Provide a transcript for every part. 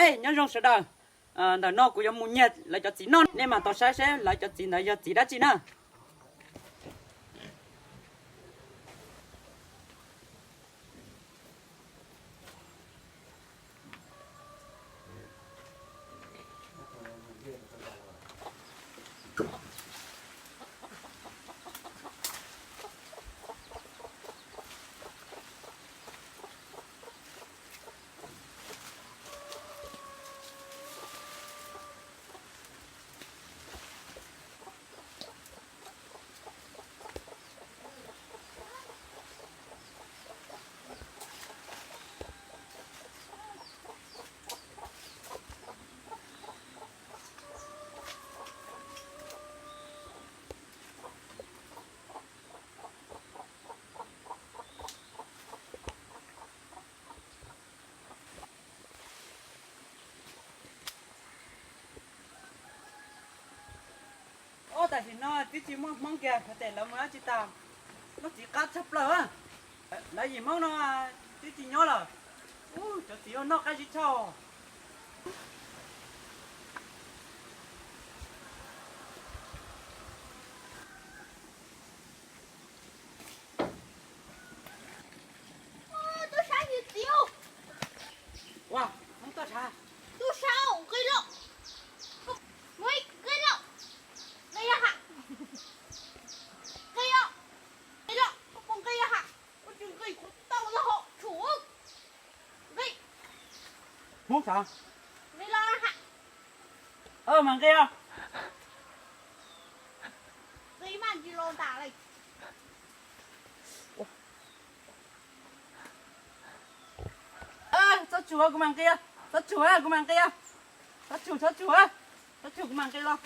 Ej, nyob zoo sawv daws. Ntawm no kuv yuav mus nyiag lawv cov txiv noj, nej mam tau saib seb lawv cov txiv ntawd yog txiv dab tsi na. Ob, tam sim no twb tsis muaj Hmoob kiag, xyov tes lawv mus dab tsi tas. Lub txiv qab tshaj plaws, lawv yim Hmoob no twb tsis nyob lawm. Ub, cov txiv ua noj qab zib tshaj. Tub sab yus txiv. Ua, Hmoob toj tshav. Tub sab nqi lawm. Nqi lawm. Nqi lawm ha. Nqi lawm. Nqi lawm. Koj puas nqi lawm ha? Koj tsis nqi kuv tau los hauv tshum. Nqi. Hmoob tshav. Nqi los ha. Mas nqi os. Nqi mas ntsis los ntam lawm. Txhob tshum, kuv mam nqi. Txhob tshum, kuv mam nqi. Txhob tshum, txhob tshum, txhob tshum, kuv mam nqi los.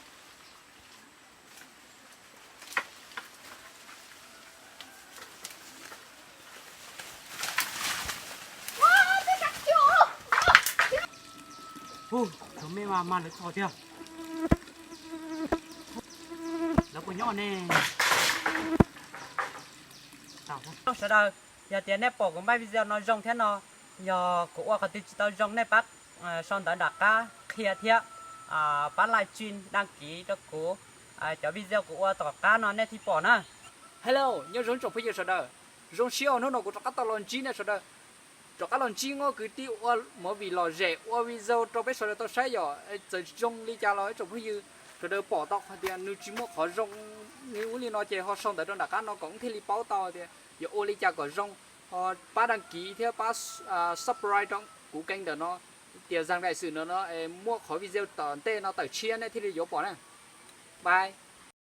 Hu, cov me mas mas lawv txog tiag. Lawv puas nyob ne? Sawv daws, yog tias nej pom kuv npaj video no zoo thiab no, yog kuv ua qhov twg tsis tau zoo nej pab sau ntawv nram qab qhia thiab pab like, share, đăng ký rau kuv, cov video kuv ua tom qab no nej thiaj pom na. Hello, nyob zoo tsoom phooj ywg sawv daws. Zoo siab uas hnub no kuv rov qab tau los ntsib nej sawv daws. Rov qab los ntsib Nkauj Kwv Tij ua movie lom zem ua video rau peb sawv daws tau saib yom. Txawm zoo li cas los ib tsoom phooj ywg sawv daws pom tau hais tias nws tsis muaj qhov zoo li ub li no ces ho sau ntawv rau nram qab no kom wb thiaj li paub tau tias yuav ua li cas kom zoo. Ho pab đăng ký thiab pab subscribe rau kuv kênh ntawm no, tias zaj dais xwm no no muaj qhov video tom ntej no tawm tshiab nej thiaj li yuav pom na. Bye.